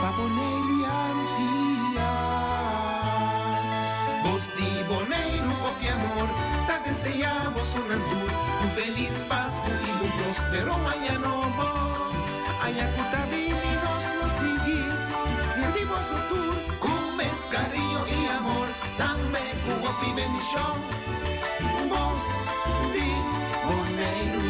Pa Boneiru i Antia. Bos di Boneiru hopi amor ta deseá bosonan tur un felis Pasku i un próspero aña nobo. Aña ku ta bini nos lo sigui sirbi boso tur ku mes kariño i amor, tambe ku hopi bendishon. Bos di Boneiru.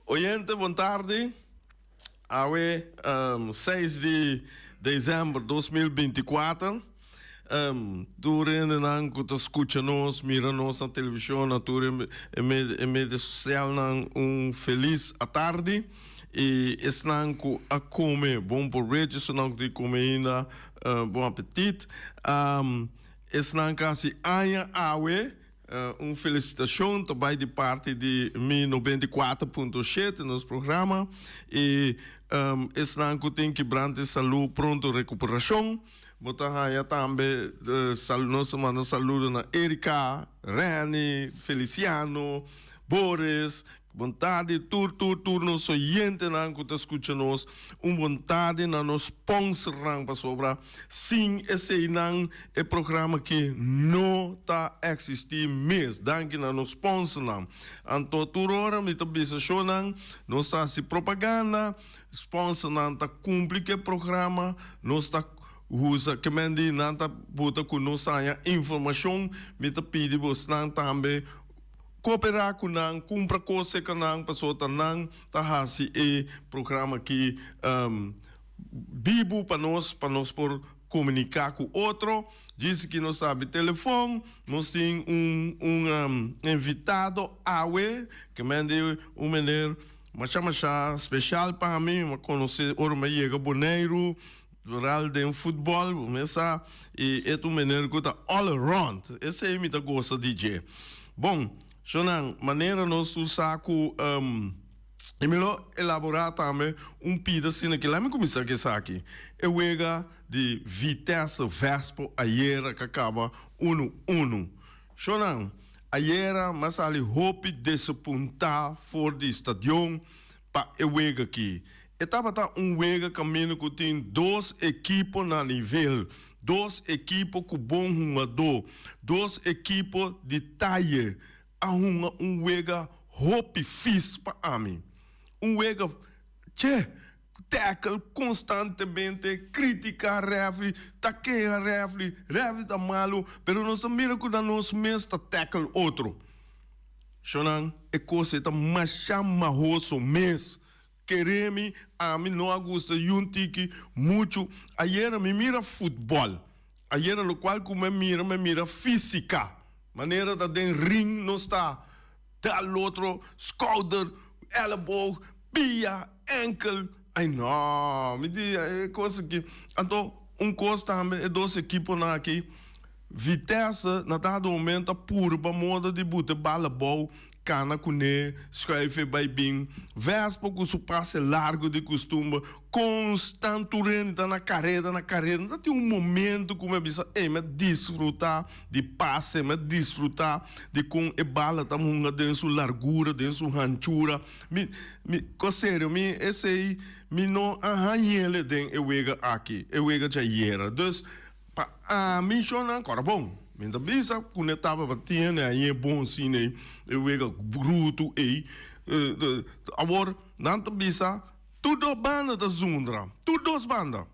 Oyente, bon tardi. Awe seis di december 2024. Tur hendenan ku ta skucha nos, mira nos na televishon, na tur e media sosialnan un felis atardi. I esnan ku a kome bon probecho, esnan ku tin kome ainda bon apetit. Esnan ku a hasi aña awe. Un felicitacion ta bay di parti di mi 94.7 nos programa y esnan cu tin kibrante salud pronto recuperacion. Bo ta haya tambe nos ta manda saludo na Erika, Renny, Feliciano, Boris. Bon tardi tur tur tur nos oyentenan ku ta skucha nos. Un bon tardi na nos sponsornan pasobra sin eseinan e programa aki no ta eksistí mes. Danki na nos sponsornan. Anto tur ora mi ta bisa shownan nos ta hasi propaganda, sponsornan ta kumpli ku e programa, nos ta usa kemen di nan ta buta ku nos haña informashon. Mi ta pidi bosnan tambe. Kooperá ku nan, kumpra kos serka nan, pasobra ta nan ta hasi e programa aki bibu pa nos, pa nos por komuniká ku otro. Djis ki nos ta habri telefòn, nos tin un un invitado awe, ke men di un meneer masha masha speshal pa mi, mi a konosé ora mi a yega Boneiru, Vooral den futbol bo mes sa y e ta un meneer cu ta all around. Esey mi ta goza di dje. Bon, shownan, manera nos tur sa cu y mi lo elabora tambe un pida asina ki. Laat mi cuminsa cu esaki. E wega di Vitesse Vespo ayera cu a caba uno uno. Shownan, ayera mi a sali hopi desapunta for di stadion pa e wega aki. E tabata un wega kaminda ku tin dos ekipo na nivel, dos ekipo ku bon hungadó, dos ekipo di taye a hunga un wega hopi fis pa ami. Un wega, che, tackle konstantemente, kritiká rèfri, ta keha rèfri, rèfri ta malu, pero nos a mira ku na nos mes ta tackle otro. Shonnan, e kos ei ta masha mahoso mes. Kere mi, ami no a gusta yun tiki muchu. Ayera mi mira futbòl. Ayera lokual ku mi a mira, mi a mira físika. Manera ta den ring nos ta dal otro, skouder, èleboog, pia, ènkel. Ai no, mi di e kos aki. Anto un kos tambe e dos ekiponan aki, Vitesse na dado momento a purba moda di buta e bal abou, kana kuné, schuif e bai bin. Vespa ku su pase largo di kustumber, konstant tur hende ta na kareda, na kareda. No ta tin un momento ku mi a bisa, ey, mi a disfrutá di pase, mi a disfrutá di kon e bala ta hunga den su largura, den su hanchura. Mi, mi, ko serio, mi esei mi no a hañ'ele den e wega aki, e wega djayera. Dus, Pa ami shonnan kòrda bon. Mi ta bisa ku ne tabata tiene ahí e bon sine e wega brutu ei. Awor nan ta bisa tur dos banda ta zundra, tur dos banda.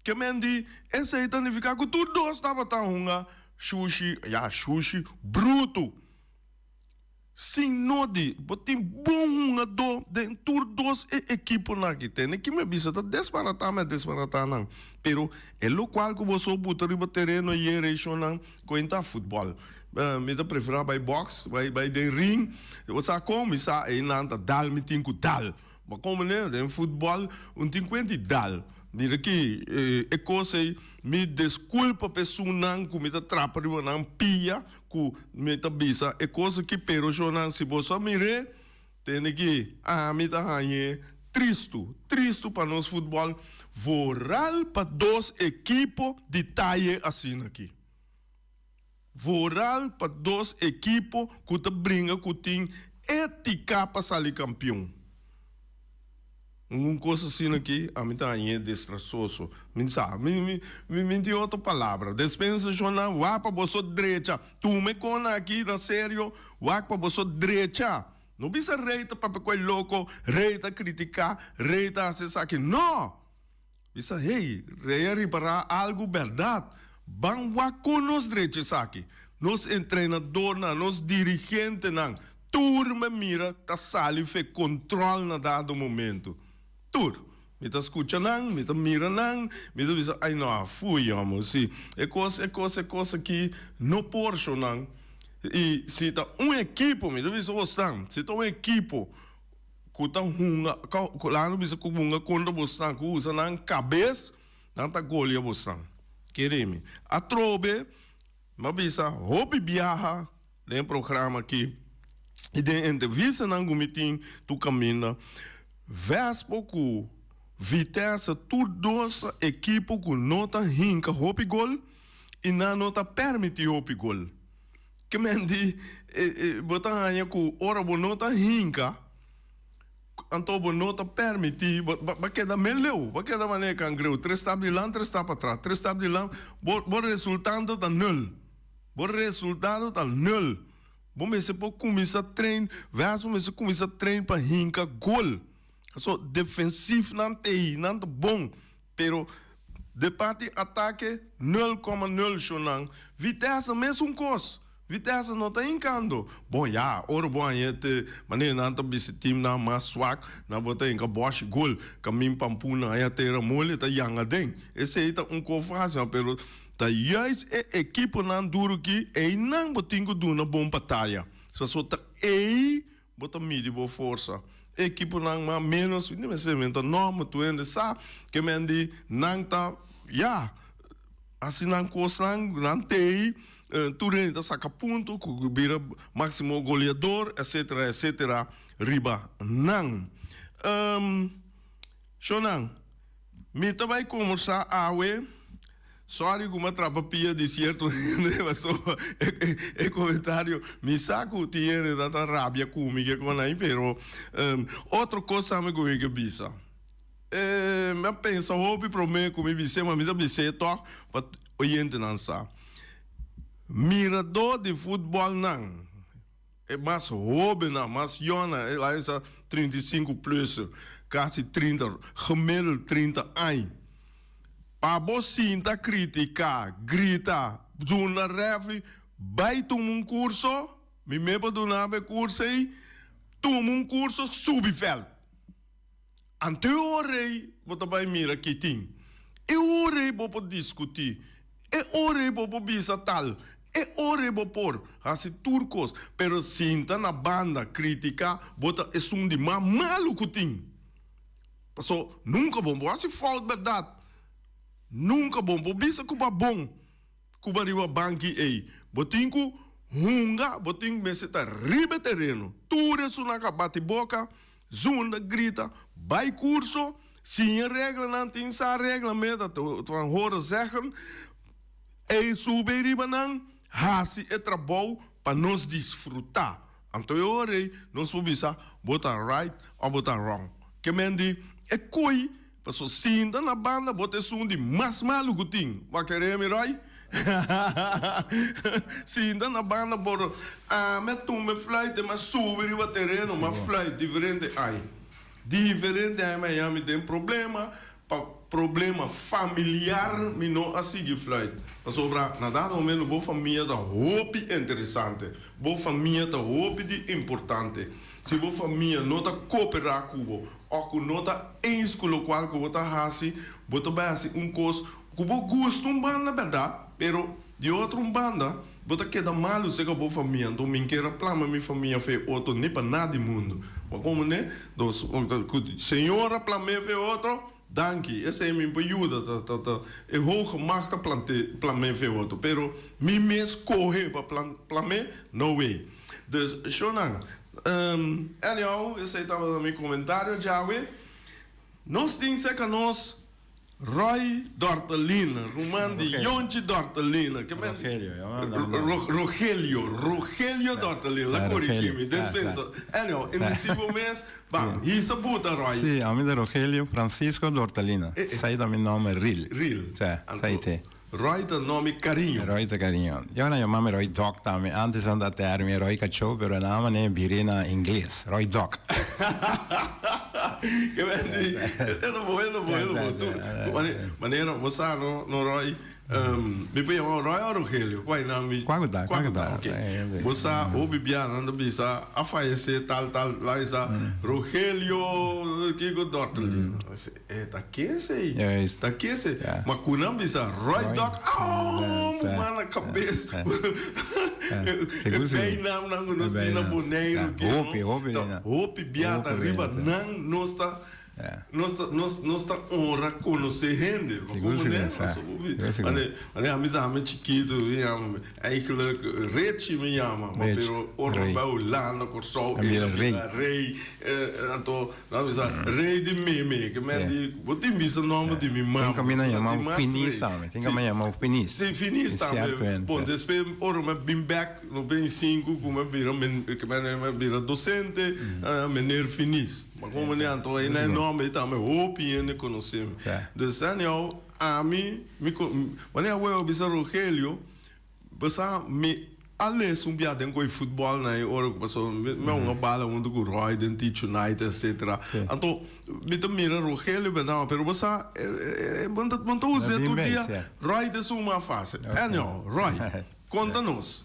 Ke men di esei ta nifiká ku tur dos tabata hunga shushi, ya shushi brutu. Sin nodi, bo tin bon hungadó den tur dos e ekiponan aki. Tende ki mi a bisa ta desbaratá mi a desbaratá nan. Pero e lokual ku boso buta riba tereno i e reshonnan kuenta futbòl. Mi ta preferá bai bòks, bai bai den ring. Bo sa kon? Mi sa einan ta dal mi tin ku dal. Bo komo ne den futbòl un tin kuenta i dal. Mira ki e kos ei mi deskulpa pa esunnan ku mi ta trapa riba nan pia ku mi ta bisa e kos aki pero shonnan si boso a mir'é tende ki ami ta hañ'é tristu tristu pa nos futbòl vooral pa dos ekipo di taye asina aki vooral pa dos ekipo ku ta bringa ku tin étika pa sali kampion. Un kos asina aki ami ta hañ'é destrasoso. Mi sa, mi, mi, mi, mi tin otro palabra. Despensashonnan, wak pa boso drecha. Tuma e kona aki na serio, wak pa boso drecha. No bisa rei ta papia ku e loko, rei ta kritiká, rei ta hasi esaki. No! Bisa, hey, rei a ripará algu bèrdat. Ban wak kon nos drecha esaki. Nos entrenadornan, nos dirigentenan, tur mi mira ta sali fe kontròl na dado momentu. Tur. Mi ta skucha nan, mi ta mira nan, mi ta bisa, ai no, fui homo, si e kos, e kos, e kos aki no por shonan. I si ta un ekipo, mi ta bisa bosnan, si ta un ekipo ku ta hunga, ku laga nos bisa ku hunga kontra bosnan, ku usa nan kabes, nan ta golia bosnan. Kere mi. Atrobe, mi a bisa hopi biaha den e programa aki i den entrevistanan ku mi tin tur kaminda, Vespo ku Vitesse tur dos ta ekipo ku no ta hinka hopi gol i nan no ta permití hopi gol. Ke men di bo ta haña ku ora bo no ta hinka, anto bo no ta permití, bo bo keda meleu, bo keda manera kangreu, tres stap dilan, tres stap atras, tres stap dilan, bo bo resultado ta nul, bo resultado ta nul. Bo mester por kuminsá train, wes bo mester kuminsá train pa hinka gol. Paso defensief nan t'ei, nan ta bon, pero de parti atake nul koma nul shonnan. Vitesse mesun kos, Vitesse no ta hinkando. Bon ya, ora bo haña te manera nan ta bisa teamnan mas swak, nan bo ta hinka bòshi gol, kamin pampuna haña tera moli ta yanga den. Esei ta un kos fásil, pero ta juist e ekiponan duru ki einan bo tin ku duna bon bataya. Pasobra ta ei Bo ta midi bo forsa. E ekiponan mas menos, mi mester menta nomber, tur hende sa ke men di nan ta, ya, hasi nan kosnan, nan tei, tur hende ta saka punto ku bira maximo goleador, etcetera, etcetera, riba nan. Shownan, mi ta bai kombersá awe. Sorry ku mi a trapa pia di sierto hende pasobra e komentario mi sa ku tin hende ta ta rabia ku mi ke kon ai pero otro kos tambe ku mi ke bisa mi a pensa hopi prome ku mi bis'é ma mi ta bis'é tòg pa oyentenan sa miradó di futbòlnan E mas hobennan, mas yònnan, e laga sa 35 plus, kasi 30, gemiddeld 30 aña. Pa bo sinta kritiká, grita, duna rèfri, bai tuma un kurso, mi mes por duna bo e kurso ei, tuma un kurso, subi vèlt. Anto e ora ei bo ta bai mira ki tin. E ora ei bo por diskutí. E ora ei bo por bisa tal. E ora ei bo por hasi tur kos. Pero sinta na banda kritiká bo ta esun di mas malu ku tin. Paso nunka bo por hasi fout bèrdat. Nunka bo por bisa ku bo a bon. Ku bo riba banki ei. Bo tin ku hunga, bo tin mester ta riba e tereno. Tur esunnan ka bati boka, zunda, grita, bai kurso, siña reglanan, tin sa regla mes, dat van horen zeggen, ei sube riba nan, hasi e trabou pa nos disfrutá. Anto e ora ei nos por bisa bo ta right òf bo ta wrong. Ke men di e koi. Paso sinta na banda bo ta esun di mas malu ku tin. Bo a kere mi Roy? Sinta na banda boro. Ami a tuma e fluit en mi a subi riba tereno, mi a fluit diferente aña. Diferente aña mi a haña mi den problema, pa problema familiar mi no a sigui fluit. Pasobra na dado momento bo famia ta hopi interesante, bo famia ta hopi di importante. Si bo famia no ta koperá ku bo òf ku no ta eens ku lokual ku bo ta hasi, bo ta bai hasi un kos ku bo gusta un banda bèrdat, pero di otro un banda bo ta keda malu serka bo famia. Anto mi kier a plama mi famia fe otro ni pa nada di mundu. Bo komprendé? Dos, ku Señor a plam'é fe otro, danki, esei mi por yuda, ta ta ta e hoge macht a plant'é plam'é fe otro, pero mi mes kohe pa plam'é, no way. Dus, shownan, anyhow, esei tabata mi komentario djawe. Nos tin serka nos Roy Dortelina, ruman di Yonchi Dortelina. Ke men? Rogelio. Rogelio, Rogelio Dortelina. La korigí mi, despensa. Anyhow, in di sibo mes, ban, hisa buta Roy. Sí, ami ta Rogelio Francisco Dortelina. Esei ta mi nòmber ril. Ril. Sí, esei te. Roy ta nomi cariño. Roy ta cariño. Yo nan yama mi Roy Dog tambe. Antes nan ta ter mi Roy Cacho, pero nan a manera biri na ingles, Roy Dog. Ke men di, e ta bon, e ta bon, e ta bon. Tu, manera bo sa no, no Roy, mi por yama bo Roy o Rogelio? Kua nan mi? Kua ku ta, kua ku ta. Ok. Bo sa hopi bia nan ta bisa a fayese tal tal, la bisa Rogelio kiko Dortelin. E ta kese ei, ta kese. Ma ku nan bisa Roy Dog, oh, bo man na kabes. E bijnaamnan ku nos tin na Boneiru ke no, hopi bia ta riba nan nos ta, nos ta, nos, nos ta honra konosé hende. Bo komprendé? Manera ami ta ami chikitu, mi yama Eigenlijk Richie mi yama, ma pero ora nan bai Hulanda, Kòrsou, e ta bisa Rey, anto nan bisa Rey di meme, ke men di bo tin bisa nòmber di mi mama. Tin kaminda yama bo Finis tambe, tin kaminda yama bo Finis. Si, Finis tambe. Bon, despues ora mi a bin bèk no bin sinku ku mi a bira, ke men mi a bira dosente, meneer Finis. Ma komo manera anto ei na e nòmber ei tambe hopi hende konosé mi. Dus anyhow, ami, mi manera awe bo bisa Rogelio, Bo sa, mi a lesa un bia den ku e futbòl na e ora ku pasobra mi a hunga bala huntu ku Roy den Teach United etcetera. Anto mi ta mira Rogelio berdad, pero bo sa bo ta bo ta us'é tur dia. Roy ta esun mas fácil. Anyhow, Roy, konta nos.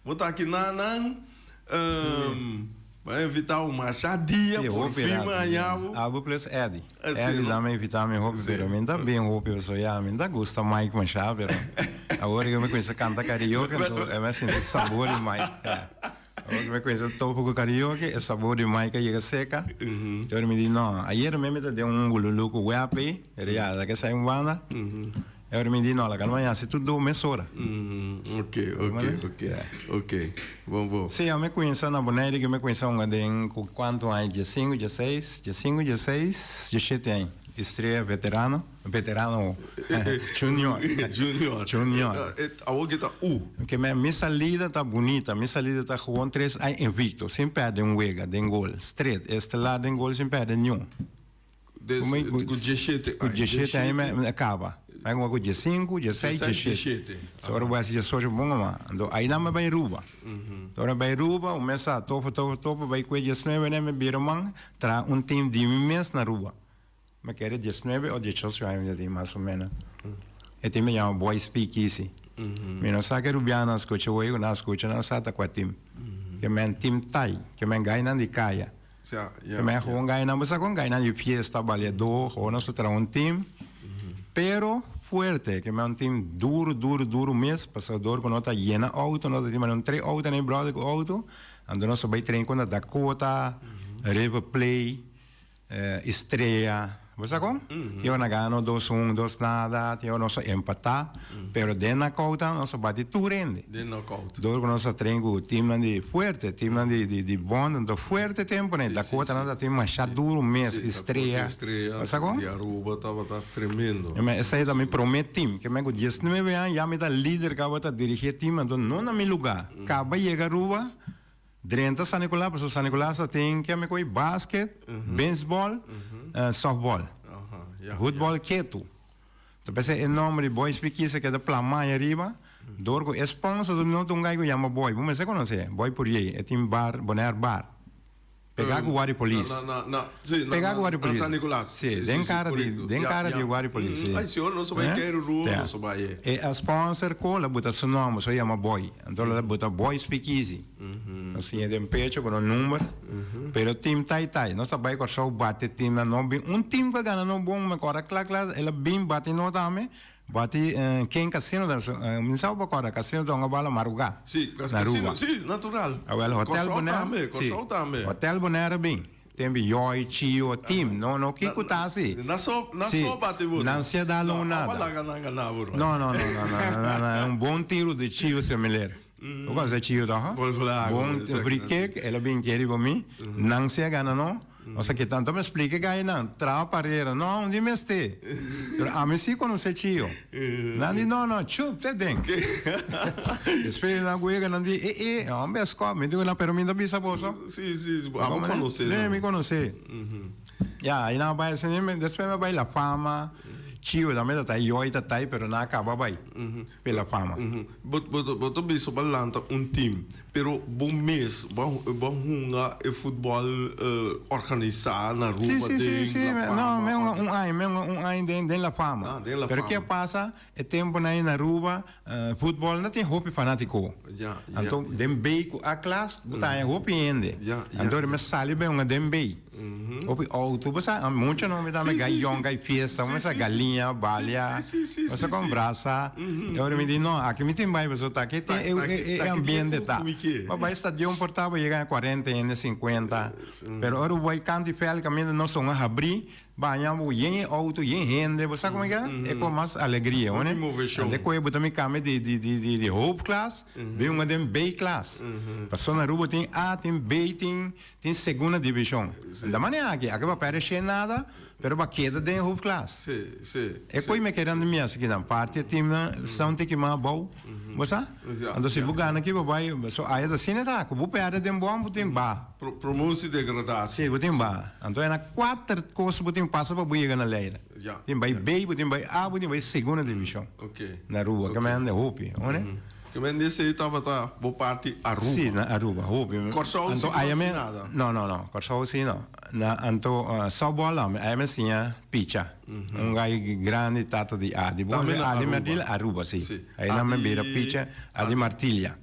Bo ta aki na nan. Bo a invitá un masha dia, por fin mi haña bo. Abo plus Eddie. Eddie tambe a invitá mi hopi, pero mi no ta bien hopi pasobra ya mi no ta gusta Mike masha, pero awor ku mi kuminsá kanta karaoke anto mi a sinti sabor di Mike. Awor ku mi kuminsá topa ku karaoke e sabor di Mike a yega seka. Ora mi di no, ayer mi ta den un bululu ku wèp ei, pero ya ta ke sai un banda. E ora mi di no, laga mañana si tur do mesora. Ok, ok, ok, ok, bon bon. Si, ami cuminsa na Bonaire que mi cuminsa hunga den cu cuanto aña, diescinco, diesseis, diescinco, diesseis, diesshete aña. Estrella veterano, veterano, junior. Junior. Junior. Awor ke ta U. Ke mi salida ta bunita, mi salida ta gewoon tres aña invicto, sin perde un wega den gol, straight, estelar den gol sin perde niun. Des, ku diesshete Ku diesshete aña mi a kaba. Mi a kuma ku diesinku, diesseis, diesshete. So ora bo hasi diesocho bon ama. Anto ainan mi bai Aruba. Ora mi bai Aruba, un mes a topa, topa, topa, bai kue diesnuebe ne mi bira man traha un team di mi mes na Aruba. Mi kere diesnuebe o dieshocho aña mi ta tin mas o meno. E team a yama Boys Speakeasy. Mi no sa ke rubianonan a skucha wei ku nan a skucha, nan sa ta kua team. Ke men team tai, ke men gainan di kaya. Te men gewoon gainan, bo sa kon gainan di fiesta, baliadó, gewoon nos ta traha un team, pero fuerte, ke men un team duro, duro, duro mes, pasobra dor ku no ta yena auto, no ta tin manera un tres auto na e brother ku auto, anto nos ta bai train kontra Dakota, River Plate, Estrella, bo sa kon? Tin ora na gana dos un, dos nada, tin ora nos a empatá, pero den knockout nos a bati tur hende. Den knockout. Dor ku nos a train ku teamnan di fuerte, teamnan di di di bond, anto fuerte tempu nei, Dakota nan ta tin masha duru mes, Estrella, Estrella bo sa kon? di Aruba tabata tremendo. Esei ta mi promé team, ke men ku diesnuebe aña ya mi ta lider kaba ta dirigí e team, anto no na mi lugá, kaba yega Aruba, Drenta San Nicolas pasobra San Nicolas ta tin ke mi koe basket, baseball, softball. Hootball ketu. Ta p'esei e nòmber di Boy Speakeasy a keda plamá ei ariba, dor ku e sponsor ta nota un gai ku yama Boy. Bo mester konosé Boy Pourier, e tin bar, Bonaire Bar, pegá ku Wari Polis. Na, na, na, sí, na, Pegá ku na, Wari na Polis. San Nicolas. Sí, Sí, den sí, sí, kara di, korekto. den Ya, kara ya. di Wari Polis, sí. Ai, señor, nos a bai Eh? Keiro Rua, Ja. nos a bai e. E sponsor ku la buta su nòmber, so yama Boy. Anto la buta Boy Speakeasy. Nos siña den pecho ku nos number, pero team tai tai. Nos ta bai Kòrsou bati teamnan no bin. Un team ku a gana no bon, mi kòrda kla kla, el a bin bati no tambe, bati ken Casino ta, mi sa bo kòrda, Casino ta hunga bala marugá Sí, na Casino, Aruba. sí, natural. Awel Hotel Kòrsou Bonaire, tambe, sí, Kòrsou tambe. Hotel Bonaire a bin. Tembe Yoy, Chio, team, no no kiko ta asi. Na so, na Sí, so bati boso. nan si a dal No, un aba nada. laga nan gana bo, Roy. No, no, no, no, no, no, no, un bon tiro di Chio Semiler. Bo conoce Chio toch? Bon vlaag, Bon exacto. free kick, el a bin keri pa mi. Nan si a gana no. Osea ke tanto mi splika gai nan, traha parera, no, un di mester. Pero ami si conoce Chio. Nan di no, no, chup, te den. Despues nan wega, nan di, e, e, homber a score. Mi di, no, pero mi no bisa boso. Si, si, si, abo conoce. Sí, mi conoce. Ya, ahí nan a bai asina, despues mi a bai La Fama, Chio tambe ta tai, Yoy ta tai, pero nan a caba bai. Pe La Fama. Bo, bo, bo ta bisa bo a lanta un team, pero bo mes bo a, bo a hunga e futbol organisá na Aruba Sí, sí, sí, den sí. La Fama? No, mi a hunga un aña, mi a hunga un aña den, den La Fama. Ah, den La Pero Fama. ke a pasa, e temponan ei na Aruba, futbol no tin hopi fanátiko. Ya, ya. Anto den B ku A klas bo ta haña hopi hende. Ya, ya. Anto mi a sali bai hunga den B. Hopi auto, bo sa, mucho no mi ta gai yong, gai fiesta, bo sa galiña, balia, bo sa con brasa. E ora mi di no, aki mi tin bai pasobra ta aki tin e e ambiente ta. Bo bai stadion por ta bo yega cuarenta hende, cincuenta, pero ora bo bai canti veld caminda nos son a habri, Baña bo yen e auto, yen hende, bo sa como ke? E con mas alegria, hoor. Hopi movecion. Ante koe bo ta mi cambia di di di di di hoofdklas, bin hunga den B-klas. Pasobra na Aruba tin A, tin B, tin tin segunda division. Da manera aki, aki bo a perde she nada, pero bo a keda den hoofdklas. Si, si. E koe mi keda mi haci kinan, parti e teamnan sa un tiki mas abou, bo sa? Anto si bo gana aki bo bai, so aya ta asina ta, ku bo perde den bon bo tin ba. Promotie degradatie. Sí, bo tin ba. Anto e na kuater kos bo tin pasa pa bo yega na Leida. Ja. Tin bai B, bo tin bai A, bo tin bai segunda divishon. Ok. Na Aruba, ke men hende hopi, hoor. Ke men esei tabata bo parti Aruba. Sí, na Aruba, hopi. Kòrsou Anto si no aya hasi men, nada. no, no, no, Kòrsou si no. Na anto softball tambe, aya men siña picha. Un gai grandi tata di Adi. Bo Tambe na Adi Aruba. Mardil, Aruba, si. Sí. Ai nan men bira Adi- picha, Adi Martilia.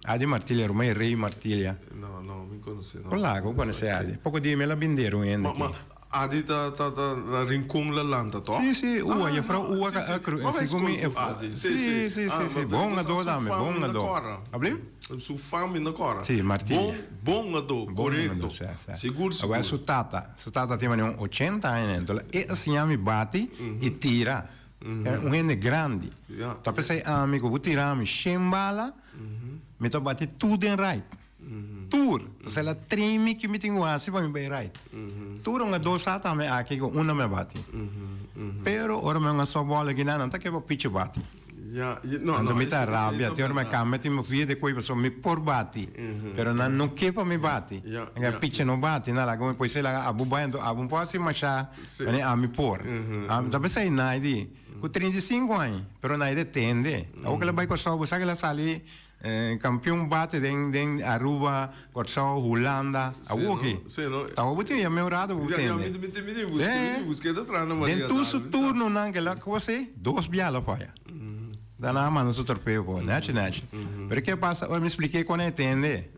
Adi Martilia, ruman e Rey Martilia. No, no, mi conoce no. Con lago conoce Adi. Poco di me la bindero un hende Ma, ma aki. Adi ta, ta, ta na Rincon la lanta, toch? Sí, sí, Ua, Ah, juffrouw no, Ua sí, sí. a cru, Ma wij segun mi school cu Adi. Sí, Sí, sí. sí, Ah, sí, sí. ma Bon su ado tambe, fam bon na ado. Cora. Abli? Su fam na Cora. Sí, Martilia. Bon, bon ado, Bon correcto. ado, sí, sí. Sigur, Awel sigur. su tata, su tata tin mane un ochenta aña, entonces e a siña mi bati y tira. Era un hende grandi. Ja, Ta pensei ami ku bo tira mi shen bala, mi ta bati tur den right. Tur. Pasobra el a train mi ki mi tin ku hasi pa mi bai right. Tur un a dos sa tambe aki ku una mi a bati. Pero ora mi a soft ball aki nan, nan ta ke pa pichi bati. Ja, ja, no, Anto no, mi ta esei rabia, ta te ora mi a berdad. cambia tin mi via de koe pasobra mi por bati, pero nan no ke pa mi bati. Ja, Nan ja. pichi no bati, nan laga mi poesei laga abu bai, anto abu por hasi masha, Sí. mane ami por. Ami ta pensai Naidi, ku 35 aña, pero Naidi tende. Awor ke el a bai Kòrsou, bo sa ke el a sali Campeon bate den den Aruba, Kòrsou, Hulanda, Sí, awor no? ki. Sí, no? Ta awor bo tin yam'é un rato bo Ja, ja, tende. mi, mi, mi, mi busca, mi busca ta trahando Maria Den tur su Darwin, turnonan ke la ku así, dos bia lo faya. Daarna a manda su trofeo po, nechi nechi. Pero ke pasa, ora mi splik'é kon e tende.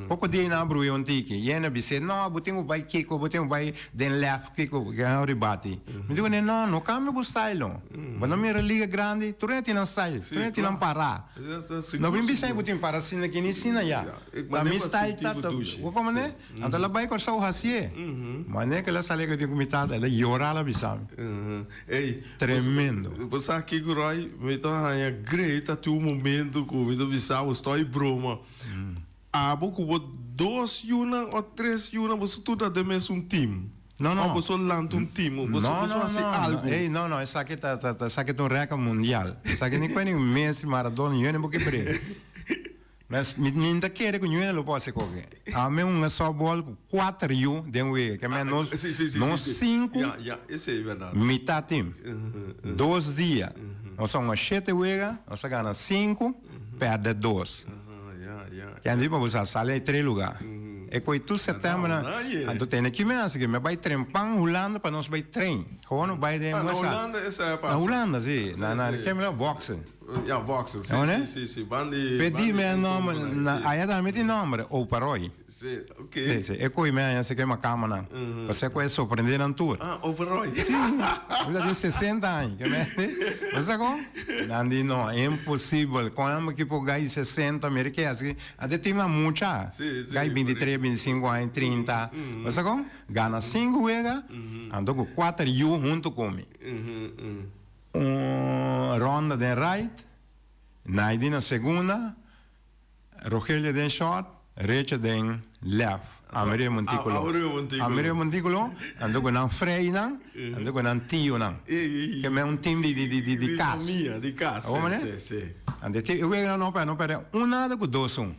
Poko dia nan a bruya un tiki. Yena a bis'é, no, bo tin ku bai kiko, bo tin ku bai den left kiko, ke nan ribati. Mi di kuné, no, no kambia bo style no. Bo no mira liga grandi, tur hende tin nan style, tur hende tin nan pará. No bin bisa bo tin para asina aki ni asina ya. Ta mi style ta, bo komprende? Anto el a bai Kòrsou hasié. Manera ku el a sali ku mi tata, el a yora, el a bisa mi. Tremendo. Bo sa kiko Roy, mi ta haña great ta tin un momento ku mi ta bisa bo stoi broma. Abo ku bo dos yunan o tres yunan boso tur ta den mesun team. No, no. Of boso lanta un team, boso No, boso no, hasi no, algu. Ey, no, no, esaki ta, ta, ta, esaki ta un record mundial. Esaki ni kue ni Messi, Maradona, yo ni bo ke bre. Mes mi mi ta kere ku ñuena lo por hasi koke. Ami hunga softball ku kuater yu den wega. Ke men nos Sí, sí, sí, nos sí, sí. sinku Ja, ja, esei bèrdat. mitá tim. Dos dia. Nos a hunga shete wega, nos a gana sinku, pèrdè dos. Aha, ja, ja. Ken di pa bo sa sali ei tres lugá. E koe tur sètèmber nan. Anto tene ki mes ke mi a bai tren pan Hulanda pa nos bai train. Gewoon no bai den Ah, na USA. Hulanda esei a pasa. Na Hulanda, si. Sí, Na na sí. ke mi lo boksen. Ja, boksen. Si, No, ne? si, si, si. Ban di Pe ban di di mi nomber, Eindhoven, na si. aya tambe tin nomber, Opa Roy. Si, ok. Si, si. E koe mi aña si ke makama nan. Pasé koe sorprendé nan tur. Ah, Opa Roy. Si. Mi ta tin 60 aña. Ke mi di? Bo sa kon? Nan di no, imposibel. Kon nan ki por gai 60, mira ke asi. Ante tin nan mucha. Si, si, Gai 23, 25 aña, 30. Bo sa kon? Gana sinku wega, anto ku kuater yu huntu ku mi. Un ronda den right, Naidi na segunda, Rogelio den short, Recha den left. Amereo Monticulo. Amereo Monticulo. Amereo Monticulo, anto ku nan freinan, anto ku nan tionan. Ke men un team di di di di kas. Di famia, di kas. Awor mane? Si, si. Anto e wega nan no perde un nada ku dos un.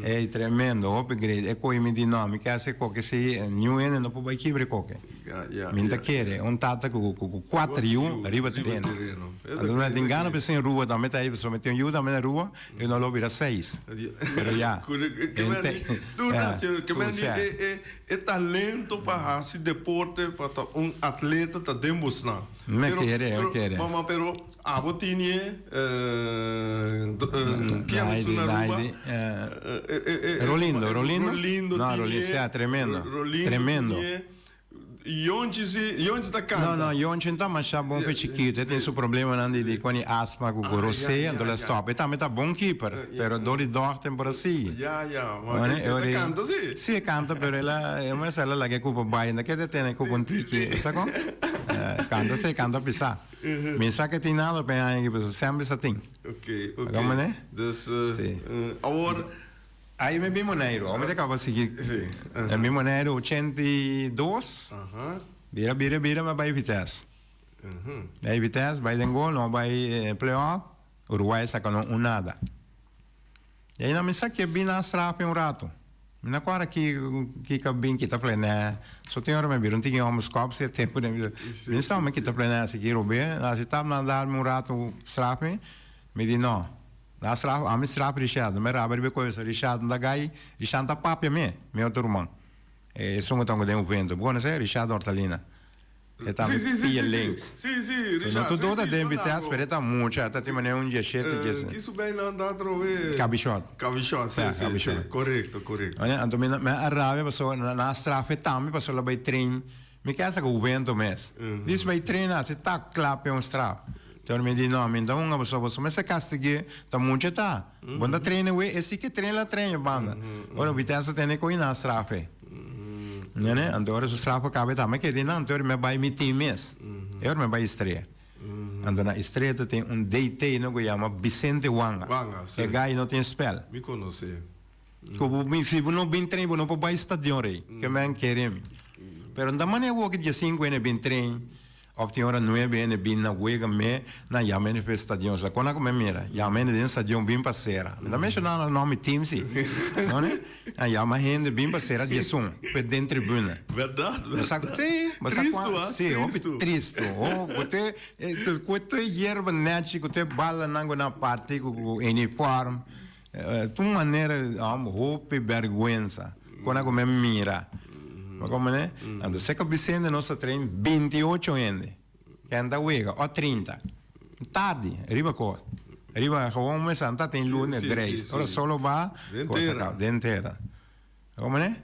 Ey tremendo, hopi great. E koe mi di no, mi ke hasi koke si niun hende no por bai kibra e koke. Mi ta kere un tata ku ku kuater yu riba tereno. Anto mi tin gana pa esei Aruba tambe ta ei pasobra mi tin un yu tambe na Aruba e no lo bira seis. Pero ya. E talento pa hasi deporte pa ta un atleta ta den bo snan. Mi kere, mi kere. Mama pero Abo tini e ki a menciona Aruba? Rolindo, Rolindo? Rolindo No, tini Rolindo, e. sea, tremendo. Rolindo Tremendo. tini e. Yonchi si, Yonchi ta canta. No, no, Yonchi no ta masha bon pe chikito. E tin su problemanan di di con e asma cu Ah, rosea, ya, ya, enton el ya. stop. E tambe ta bon keeper, pero dor di dòkter por a sigui. Ya, ya, ma Bueno, e ta ora e- canta si. Si, e canta, pero el a, e mester el a laga e cupa bai, no ke detene cu un tiki, sa con? Canta si, canta pisa. Mi sa ke tin nada pa e aña aki pasobra semper sa tin. Ok, ok. Ago mane? Dus, Si. awor. Ahí mi bin Boneiru. Awor mi ta kaba sigui. Si. Mi bin Boneiru 82. Bira, bira, bira mi a bai Vitesse. Bai Vitesse, bai den gol, no bai play-off. Uruguay a saka no un nada. I aina mi sa ke bin na straf un rato. Mi no kòrda ki ki ka bin kita plenè. So tin ora mi bira un tiki hòmber skòp si e tempu den mi mi sa mi kita plenè si ki rob'é. Asi tap nan dar mi un rato straf mi, mi di no. Na straf ami straf Richard. Mi rabia riba e koe Richard no ta gai, Richard ta papia mi, mi otro ruman. Esun ku ta den Juventus. Bo konosé Richard Ortalina? E ta Sí, sí, sí, pia sí, links. Sí, sí, No Richard. tur Sí, dos ta sí, den pa Vitesse, largo. pero e ta mucha, e ta tin manera un dieshete, dies. Ki su bijnaam ta atrobe? Cabishot. Cabishot, sí, Ja, sí, Cabishot. sí. Correcto, correcto. Oye, anto mi mi a rabia pasobra nan a straf e tambe pasobra el a bai train. Mi ke hasta ku Juventus mes. Dis bai train hasi tak klap e un straf. Enton mi di no, mi no ta hunga pasobra boso mester kastig'é, ta mucha ta. Bo no ta train awe, e si ke train la train e banda. Ora Vitesse a tene ku nan a straf e. Nene, anto ora su straf a kaba e tambe keda einan, anto ora mi a bai mi team mes. E ora mi a bai Istria. Anto na Istria ta tin un DT no ku yama Vicente Wanga. Wanga, si. E gai no tin spel. Mi konosé. Ku bo bin, si bo no bin train bo no por bai stadion rei. Ke men kere mi. Pero no ta manera awor ku dia sinku hende bin train. Of tin ora nuebe hende bin na wega me nan yama hende pa e stadion. Sa kon a ku mi mira? Yama hende den stadion bin pa sera. Mi ta menshoná nan nòmber team si. No ne? Nan yama hende bin pa sera diesun pe den tribuna. Bèrdat? Bo sa si, bo sa Tristu, kua ah? si, hopi Tristu. tristu. Oh, ku te ku te yerba nèchi, ku te balanan ku nan parti ku ku uniform. Tu manera hopi bèrgwensa. Kon a ku mi mira. Bo komprende? Anto seka Vicente nos ta train 28 hende. Ken ta wega o 30. Tardi, riba kos. Riba gewoon mesa ta tin luna Sí, sí, dreis. sí. Ora solo ba Den cosa tera. kaba, den tera. Bo komprende?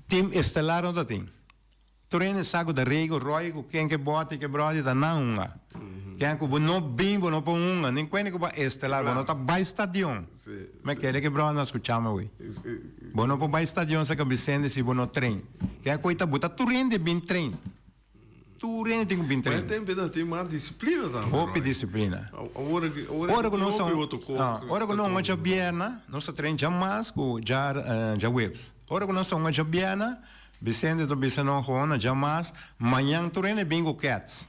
Team estelar no ta tin. Tur hende sa ku ta rei ku roi ku ken ke bòti ke bròdi ta nan hunga. Ken ku bo no bin bo no por hunga. Nin kuende ku bo a estelar bo no ta bai stadion. Me kere ke bròdi no skucha mi awe. Bo no por bai stadion saka Vicente si bo no train. Ken ku ta bo ta tur hende bin train. Tur hende tin ku bin Ma e train. tempo ta tin mas disiplina tambe. Hopi disiplina. Awor aki Ora ku nos tin hopi otro kos. Ora ku nos hunga djabièrnè nos ta train djamas ku djaweps. Ora ku nos ta hunga djabièrnè Vicente ta bisa no gewoon na djamas, mañan tur hende bin ku kèts.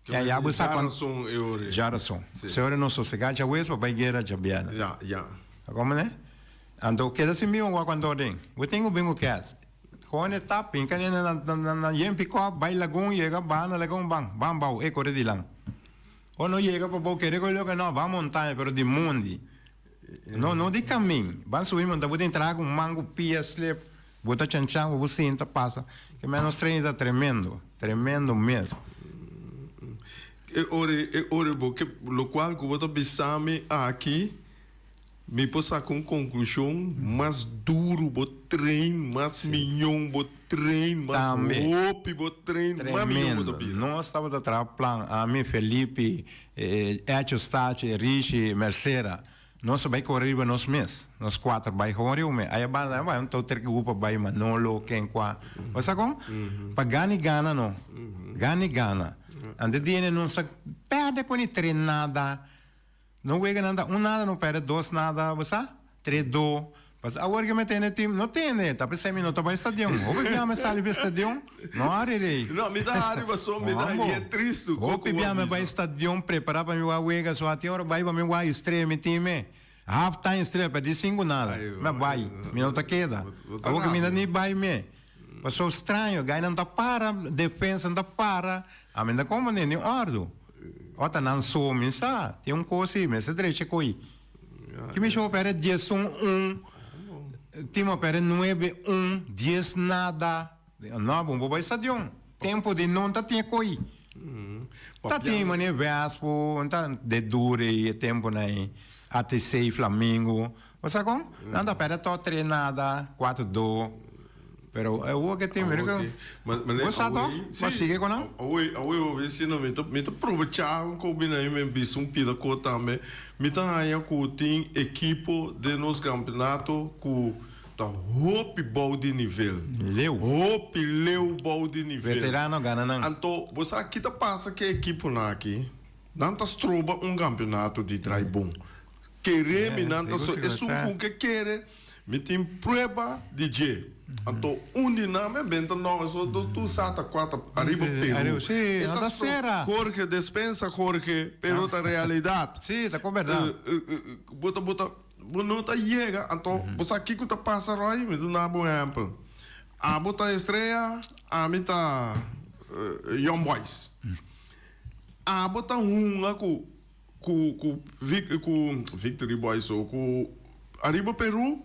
Ya, ya bo sa cuan. Jarason e ora. Jarason. Se ora nos sosega djawees pa bai guera djabièrnè. Ya, ya. Ta como ne? Anto keda sin bin wak cuanto den. Bo tin cu bin cu kers. Gewoon e tap, hinca den na na na yen pick-up, bai lagun, yega baha na lagun, ban, ban bou, e core di lan. Ora no yega pa bou kere cu loke no, ban montaña pero di mondi. No, no di camin. Ban subi montaña, bo tin traha cu man cu pia slip. Bo ta chanchan bo bo sinta pasa ke menos train ta tremendo tremendo mes. E ora e ora bo ke lokual ku bo ta bisa mi aki mi por saka un konklushon mas duru bo train mas miyon bo train mas hopi bo train mas miyon bo ta bira. Nos tabata traha plan ami Felipe Echo Stache Rishi Mercera. Nos a bai kore riba nos mes, nos kuater bai gewoon riba mes. Aya banda nan bai un tou terke grupo bai Manolo, ken kua. Bo sa kon? Pa gana i gana no. Gana i gana. Ante di ene nos a perde ku ni tres nada. No wega nan ta un nada no perde dos nada, bo sa? Tres do. Pas awor ke mi tene tim, no tene, ta p'esei mi no ta bai stadion. Hopi bia mi sali bai stadion, no hari rei. No, mi ta hari pasobra mi ta Mambo. hañ'é tristu ku Hopi ku bia a mi bai bisa. stadion prepara pa mi wak wega, so ati ora bai pa mi wak estrella mi tin me. Half time estrella perdi sinku nada. Ai, Mi a bai, mi no ta keda. bo ta Awor ke mi no rabia. ni bai me. Pasobra straño, gainan ta para, defensa ta para, ami no ta komprende ni ordu. Ota nan so mi sa, tin un kos ei, mester drecha ko'i. Ki mi show perde 11 un, Timo perde 9 un, 10 nada. No, bon bo bai stadion. Tempo di non ta tin koi. Ta tin mane Vespo, ta de dure e tempo nai ATC, Flamingo. Bo sa kon? Nan ta perde to 3 nada, 4 do. Pero e wou ke tin mira ku bo sa to? Bo sigui ku nan? Awe awe bo vecino mi ta mi ta probecha un ko bini ahi mi bisa un pida ko tambe mi ta haña ku tin ekipo den nos kampeonato ku ta hopi bou di nivel Leu. hopi leu bou di nivel Veterano gana nan. Anto bo sa ki ta pasa ku e ekiponan aki nan ta stroba un kampeonato di drai bon kere mi nan ta esun ku ke kere. Mi tin prueba di dje. Anto un di nan me benta no eso dos tur sa ta kua ta ariba Peru. Sí, E no ta ta stro sera. Jorge despensa Jorge pero ta realidad. Sí, ta con berdad. Bo ta bo ta bo no ta yega anto bo sa kiko ta pasa Roy mi duna bo un ehempel abo ta Estrella ami ta Young Boys abo ta hunga ku Ku ku ku Victory Boys o ku Arriba Peru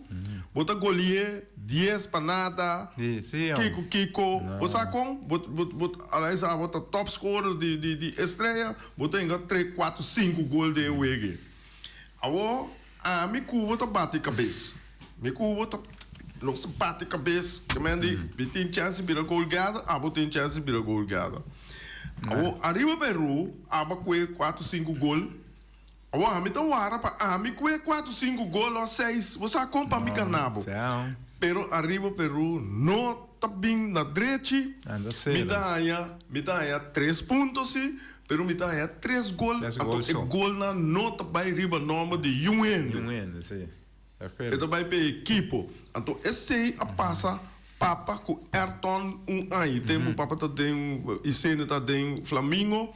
bo ta golie dies pa nada kiko kiko bo sa kon bo bo bo alai sa bo ta top scorer di di di Estrella bo ta hinga tres cuatro sinku gol den e wege awo ami ku bo ta bati kabes mi ku bo ta nos ta bati kabes ke men di mi tin chance bira goal getter abo tin chance bira goal getter. Awor ariba Peru aba kue kuatro sinku gol. Awor ami ta wara pa ami kue kuatro sinku gol o seis. Bo sa kon pa mi gana bo. Pero ariba Peru no ta bin na drechi. Mi ta haña mi ta haña tres punto si, pero mi ta haña tres gol. Anto e golnan no ta bai riba nomber di yun hende. E ta bai pa e ekipo. Anto esei a pasa Papa ku Ayrton un aña. Tempu Papa ta den Isenia ta den Flamingo.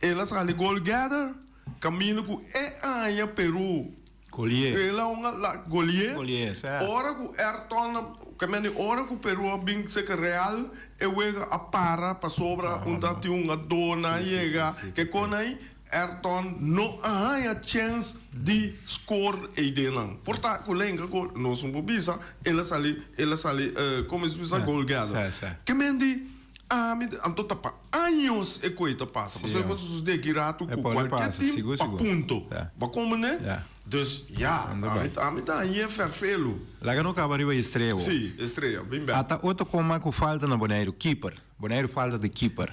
El a sali gol gather kaminda ku e aña Peru. Golié. El a hunga la golié. Golié, sa. Ora ku Ayrton a kaminda ora ku Peru a bin seka Real e wega a para pasobra un ta tin hungadó nan a yega ke kon ai. Ayrton no a haña chèns di skor eidenan. Por ta ku lenga ku nos un por bisa, el a sali, el a sali, komo es bisa, goal getter. Ke men di, ami, anto ta pa años e koe ta pasa, pasobra e por sosodé aki ratu ku kualke tim pa punto. Bo a komprendé? Dus, ya, ami ta hañ'é fèrfelu. Laga no kaba riba Estrella. Sí, Estrella, bin bèk. Ata otro koma ku falta na Boneiru, keeper. Boneiru falta di keeper.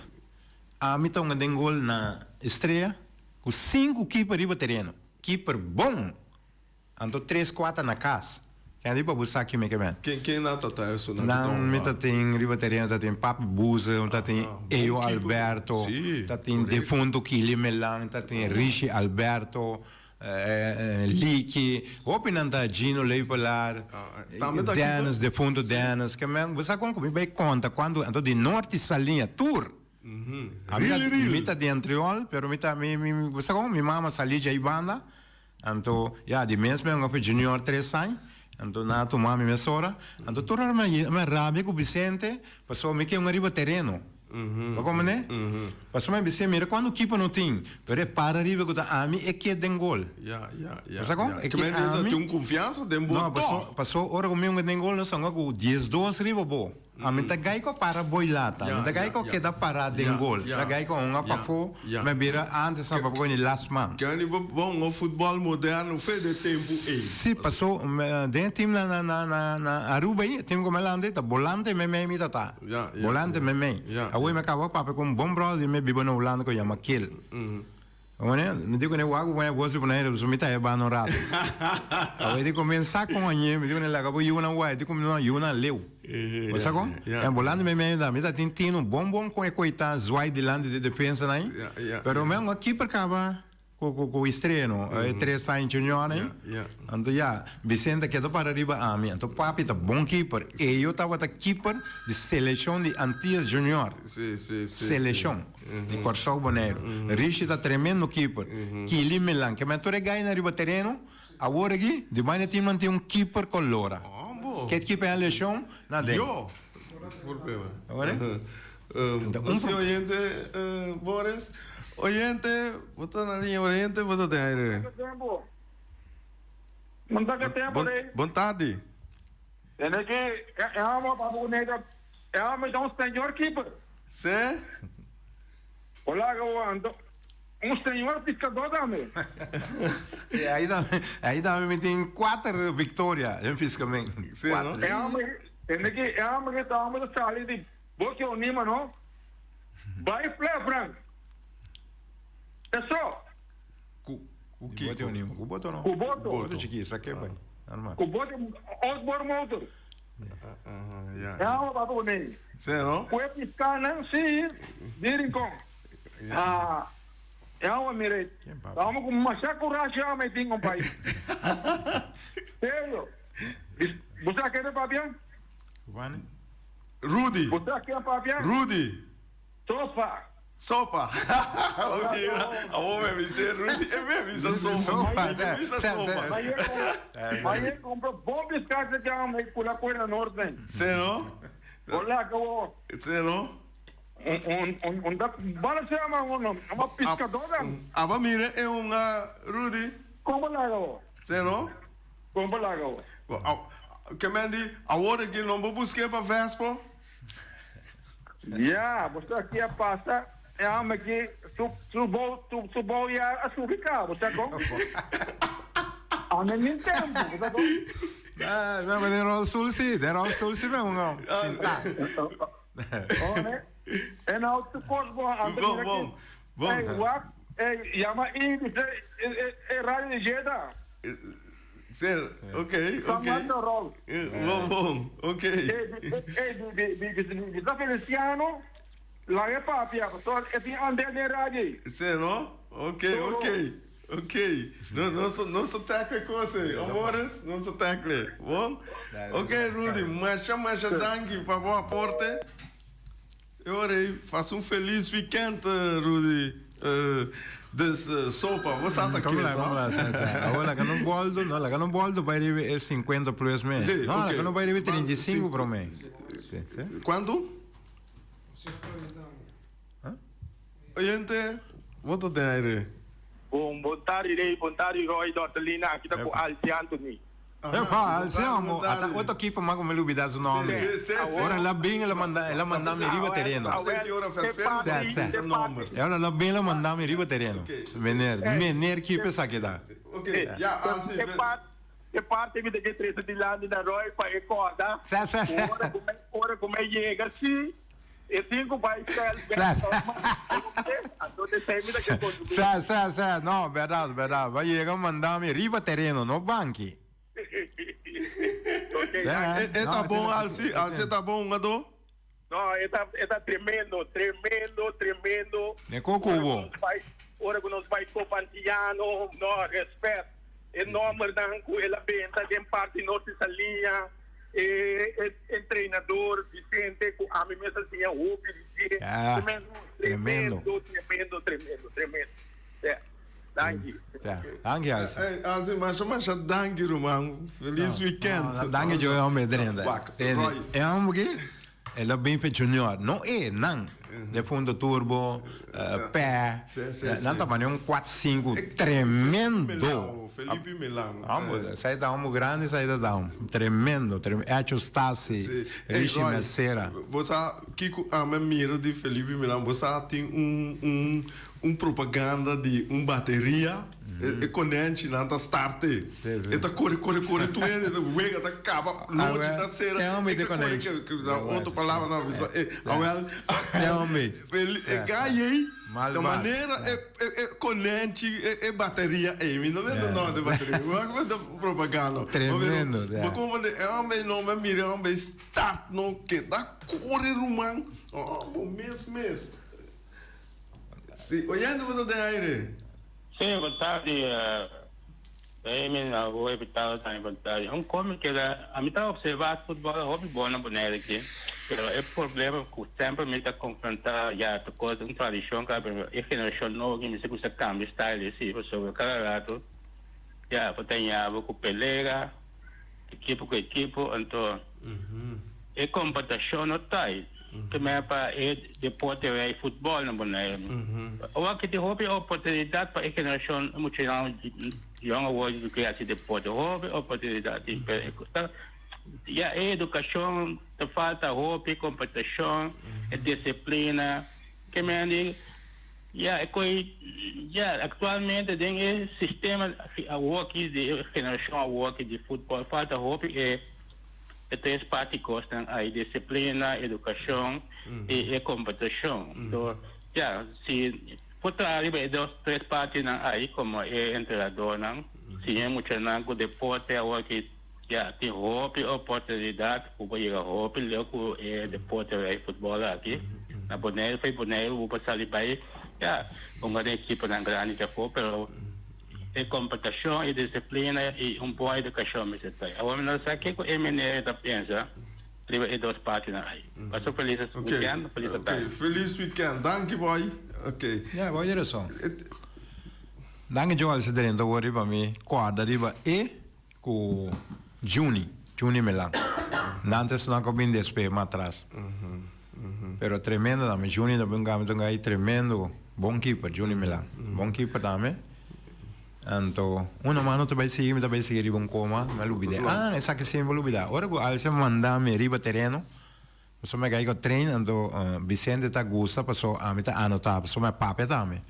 Ami ta hunga den gol na Estrella ku sinku keeper riba tereno. Keeper bon! Anto tres kuater na kas. Ken riba bo sa kime ke men? Ken ken nan ta ta esun nan ku ta Nan hunga? mi ta tin riba tereno ta tin Papi Buze, ta tin Aha, bon Eyo keeper. Alberto, Sí, ta tin korekto. defunto Kili Melan, ta tin Rishi Alberto, Liki, hopi nan ta Gino Lepelaar, Ah, tambe ta keeper? Dennis, defunto Sí. Dennis. Ke men, bo sa kon ku mi bai konta kuantu, anto di Norte Saliña tur. Ami ta mi ta di Antriol pero mi ta mi mi bo sa kon mi mama sali djei banda anto ya di mes mi a hunga pa junior tres aña anto nan a tuma mi mesora anto tur ora mi a rabia ku Vicente pasobra mi ke hunga riba tereno bo comprende pasobra mi a bisa mira kuantu kipo no tin pero e para riba ku ta ami e ke den gol bo sa kon e ke ami no pasobra ora ku mi hunga den gol nos a hunga ku diesdos riba bo. Ami ta gai ku a para boi lata. Mi ta gai ku a keda pará den gol. Mi ta gai ku a hunga pafó. Mi a bira antes na papá ku ni last man. Kende bo bo hunga futbòl moderno fe de tempu ei? Sí, pasó den e team na na na na Aruba ei, e team ku mi a lanta ei ta bolante meimei mi ta ta. Bolante meimei. Awor mi a kaba papia ku un bon bròder di mi biba na Hulanda ku yama Kil. Wanneer? Mi di kuné wak ku pone gosi pone aire pasobra mi ta e banda un rato. Awor e di kuminsá kon añe, mi di kuné laga bo yunan wak, e di kuminsá yunan leu. Bo sa kon? En bolante mi medio ta, mi ta tin tinu bon bon kon e koitá zwaai dilanti di defensanan ei, pero mi a keeper kaba ku ku ku estreno, e tres aña junior ei. Anto ya, Vicente a keda para riba ami, anto papi ta bon keeper, eyo tabata keeper di seleshon di Antillas Junior. Seleshon. Di Kòrsou Boneiru. Rishi ta tremendo keeper. Kili Milan. Ke men tur e gainan riba tereno, awor aki, di baina team nan tin un keeper colora. Ke keeper a leshon, na den. Yo! Un si oyente, Boris. Oyente, bo ta na liña, oyente, bo ta den aire. Bon tardi tempo, Rey. Bon tardi. Tene ki e hòmber papia ku nega, e hòmber ta un señor keeper. Se? Hola go anto un señor piscador tambe. E ahí tambe, ahí tambe mi tin cuater victoria den piscamen. Sí, no? E homber, tende ki e homber ki ta homber ta sali di Boki Onima no. Bai fle Frank. Eso. Ku ku Di kiko? Boki Onima, ku boto no? Ku boto. Boto chiki, sa ke bai. Normal. Ku boto outboard motor. Ja. E homber papia ku nei. Sí, no? Ku e piscanan, sí, di Rincon. Ah, e homber mire, Ken e papia? homber ku masha kurashi homber e tin compai. Serio. Bo sa ken ta papia? Wani? Rudy. Bo sa ken papia? Rudy. Sopa. Sopa. Mira, awor mi a bisa Rudy, e mi a bisa sopa. Sopa, Mi a bisa sopa. Maye compra bon piscas e llama e cula cuena norte. Sí, no? Hola, acabó. Sí, no? Un un un da bala se llama un no, un pescador dan. Aba mira e un Rudy. Como la acabó? Sí, no? Como la acabó? Ke men di, awor aki no bo buske pa Vespo? Ya, bo sa ki a pasa, e hòmber aki su su bou su su bou ya a subi ka, bo sa kon? Anda nin tempu, bo sa kon? Ah, no, pero den rolstoel si, den rolstoel si me un sintá. Oh, ne? E nou tu kos bo anda Bon, mira bon, ki. bon. Ey, wak, ey, yama i bisa e e e radio di Jeddah. Ser, ok, San ok. Martin Road. Bon, bon, ok. Ey, bisa Feliciano, laga e papia, pasobra e tin andel den radio ey. Ser, no? Ok, ok, ok. No, nos, nos ta tackle cos ey, amores, nos ta tackle. Bon? Ok, Rudy, masha, masha danki pa bo aporte. E ora ei, fasi un felis weekend, Rudy. Dus, sopa, bo sa ta Kom kes, la, kom no? la, sa, sa. Awor laga no boldo, no, laga no boldo bai riba e 50 plus me. Sí, No, ok. laga no bai riba e Ba- 35 sí. promé. Sí, sí. Kuantu? Oyente, bo ta den aire. Bon, bon tardi Rey, bon tardi Roy, Dortelina, aki ta ku Alci Anthony. Epa, Alci amo, ata otro ekipo mas ku mi lubida su nomber. Sí, sí, sí. Ora el a bin el a manda, el a manda mi riba tereno. Senti ora Ferfer Sí, sí. ta nomber. Ora el a bin el a manda mi riba tereno. Meneer, meneer kipe esaki ta. Ok, ya Alci. E parti, e parti mi ta ke trese dilanti na Roy pa e korda. Sí, sí, sí. Ora ku mi, ora ku mi yega si. E tin cu bay stel bek normal. Anto te esey mi ta ke consumi. Sa, sa, sa. No, berdad, berdad. Ba yega manda mi riba tereno, no banki. Ok, Ja, E, e ta no, bon, e Alci? Alci e ta bon, hungadó? No, e ta, e ta tremendo, tremendo, tremendo. Ne ko Ora cu cubo. nos bay, ora cu nos bay Copa Antillano, no, respet. E nombernan cu el a benta den parti norte Saliña. E e entrenador Vicente ku ami mes a siña hopi di dje. Ah, Tremendo, tremendo. tremendo, tremendo, tremendo. Ja, danki. Ja, danki Alsi. Hey, Alsi, masha masha danki ruman. Feliz weekend. No, danki yo hombre drenta. Wak, Tende, Roy. e hombre ki el a bin fe junior. No e, nan. De Fundo Turbo, Pè. Sí, sí, Nan sí. ta mane un 4, 5 tremendo. Milano, Felipe Milano. Hombre, sai da homo grande, sai da down. Tremendo, tremendo. Echo Stasi, Sí. Hey, Rishi Roy, Mesera. Bo sa kiko ami mira di Felipe Milano? Bo sa tin un un un propaganda di un bateria, e konenchi nan ta starte. E ta kore kore kore tur hende ta wega ta kaba nochi ta sera. Te hombre E de ta kore konenchi. ke ke na otro palabra nan bisa e awel. Te hombre. Feli e gai ei Mal ta mal. manera e e e konenchi e e bateria ei mi no mester nòmber di bateria mi wak mester propaganda. Tremendo, Bo ja. komprende e hombre no mi a mira e hombre start no keda kore ruman oh bo mes mes. Si, oyente bo ta den aire. Sí, bon tardi. Raymond, abo invitado tambe bon tardi. Un kos mi keda, ami ta observa futbol hopi bon na Bonaire aki, pero e problema ku semper mi ta konfronta ya ta kos un tradishon ka pero e generashon nobo aki mester kuminsa kambia style si pasobra kada rato ya bo ta ña bo ku pelea ekipo ku ekipo anto e komportashon no ta ei. Primer pa e deporte rei futbol na Bonaire. Awor aki tin hopi oportunidat pa e generashon muchanan yòn awor di ke hasi deporte. Hopi oportunidat tin pero e ya e edukashon ta falta hopi komportashon, e disiplina. Ke men di ya e koi ya aktualmente den e sistema awor aki di e generashon awor aki di futbol falta hopi e E tres parti kosnan ai, disiplina, edukashon i e komportashon. So, ya, si por traha riba e dos tres partinan ai komo e entrenadornan, siña e muchanan ku deporte awor ki ya tin hopi oportunidat ku por yega hopi leu ku e deporte rei futbòl aki. Na Boneiru, for Boneiru bo por sali bai, ya, hunga den ekiponan grandi djafó, pero E komportashon, e disiplina i un bon edukashon mester ta. Awor mi no sa kiko e meneer ta pensa riba e dos partinan ai. Paso felis weekend, felis tardi. Ok, felis weekend. Danki boy. Ok. Ya, bo tin rason. Danki Joel si drenta awor riba mi kòrda riba e ku Juni, Juni Melan. Nan ta esnan ku a bin despues mas atras. Pero tremendo tambe, Juni ta bin kami ta un gai tremendo bon keeper, Juni Milan. Bon keeper tambe. Anto, uno mas no ta bai sigui, mi ta bai sigui riba un coma, mi a lubida. Ah, esaki si mi a lubida. Ora cu Alce manda mi riba tereno, pasobra mi a gai cu train, anto Vicente ta gusta paso ami ta anota, pasobra mi a papia tambe.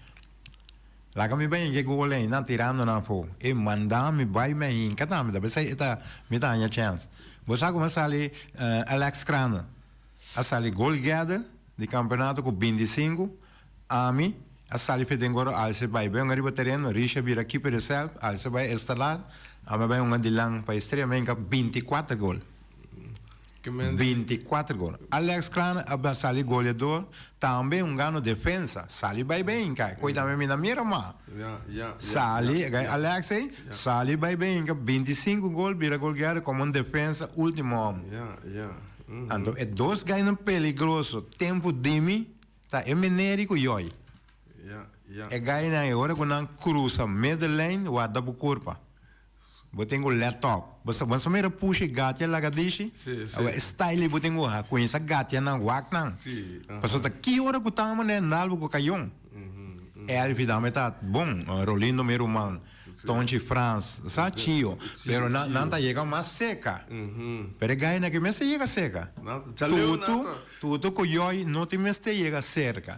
Laga mi bai hinka e gol ei, nan tirando nan afo. E manda mi bai mi a hinka tambe, ta besei e ta, mi ta haña chance. Bo sa como a sali Alex Kranen? A sali goalgetter di campeonato cu 25, ami a sali fe den goro alse bai bai hunga riba tereno, Risha bira keeper de self, alse bai estalar, ami a bai hunga dilan pa Estrella mi a hinka 24 gol. 24 gol. Alex Kraan a sali goleador, tambe hungando defensa, sali bai bai hinka, koe tambe mi na mira ma. Sali, Alex ei, sali bai bai hinka 25 gol, bira goalgetter como un defensa ultimo homo. Anto e dos gainan peligroso tempu di mi ta e Meneri ku Yoi. E gainan e ora ku nan krusa middenlijn warda bo kurpa. Bo tin ku let op. Bo sa bo sa mira pushi gatia laga dishi? Awe e style ei bo tin ku kuinsa gatia nan wak nan. Pasobra ta ki ora ku ta manera nal bo ku kayon. Elvi tambe ta bon, Rolindo mi ruman. Tonchi Frans, sa chio, pero nan nan ta yega mas seca. Pero e gainan aki mester yega seca. Tutu, tutu cu yoi no tin mester yega cerca.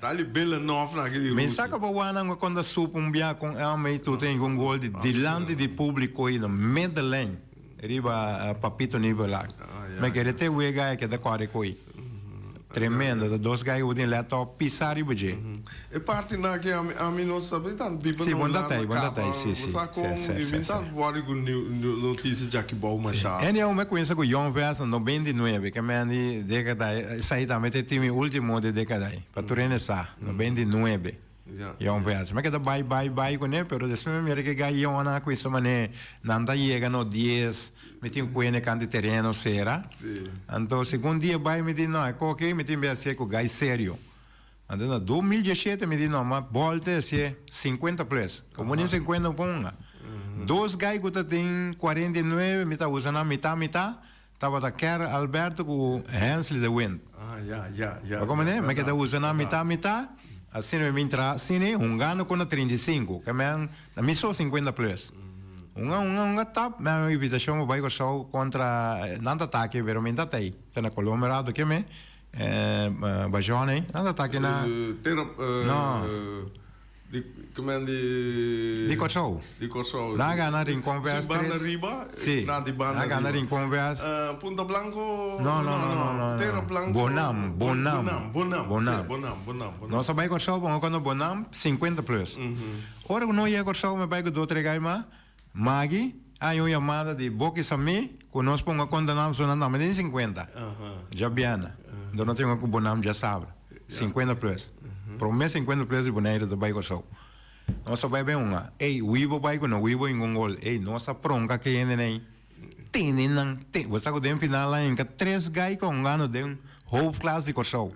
Mi sa cu bo wak nan cuando sup un bia con elme y tutu yega un gol di dilanti di publico y na middenlijn riba Papito Nivelak. Mi kere te wega e keda core coi. Tremendo, ta dos gai ku bo tin lèt òp pisa riba dje. E parti nan aki ami ami no sabi tan biba Si, na bon ta Hulanda tei, bon ta kaba, tei, si, bo si, sa kon si, i si, mi si. ta wòrdu ku notisia djaki bou masha. Anyhow, mi a kuminsá ku Young Vest na 99, ke men di dékada, esei tambe ta e timi último di dékada ei, pa tur hende sa, 99. Yon vez. Mi a keda bai bai bai kuné, pero despues mi mira ke gai yona ku esei manera nan ta yega no dies, mi tin kuene kanti tereno sera. Anto segun dia bai mi di no e koki mi tin be hasié ku gai serio. Anto na 2017 mi di no ma bolte hasié 50 plus. Komo ni 50 no ponga. Dos gai ku ta tin 49 mi ta usa nan mitá mitá. Tabata Kerr Alberto ku Hensley de Wind. Ah, ya, ya, ya. Bo komprende? Mi keda usa nan mitá mitá, asina mi bin traha asina, hungando ku na 35, ke men na mi so 50 plus. Hunga, hunga, hunga, tap, mi haña un invitashon pa bai Kòrsou kontra, nan ta atake, pero mi ta tei, ta na Colombia rato ke mi, Bajon ei, nan ta atake na. Tera, No. Di kemen di. Di Kòrsou. Di Kòrsou. Nan a gana Rincon vs Si banda tres. riba. Si. Nan di banda Nan a gana riba. Rincon vs. Punta Blanco. No, no, no, no, no. Tera Blanco. Bonam, Bonam. Bonam, Bonam. Bonam. Si, Bonam, Bonam, Bonam. Nos a bai Kòrsou pa kontra Bonam 50 plus. Ora ku nos yega Kòrsou mi bai ku dos tres gai mas. Maggie a haña un yamada di Boki Samí ku nos ponga konta nan pasobra nan tambe tin 50. Djabièrnè. Enton nos tin ku Bonam djasabra. 50 plus. Promé 50 plus di Boneiru ta bai Kòrsou. Nos a bai ben hunga. Ey, Wibo bai ku no Wibo hinka un gol. Ey, nos a pronka ke hende nei. Tene nan, te. Bo sa ku den final a hinka tres gai ku a hungando den hoofdklas di Kòrsou.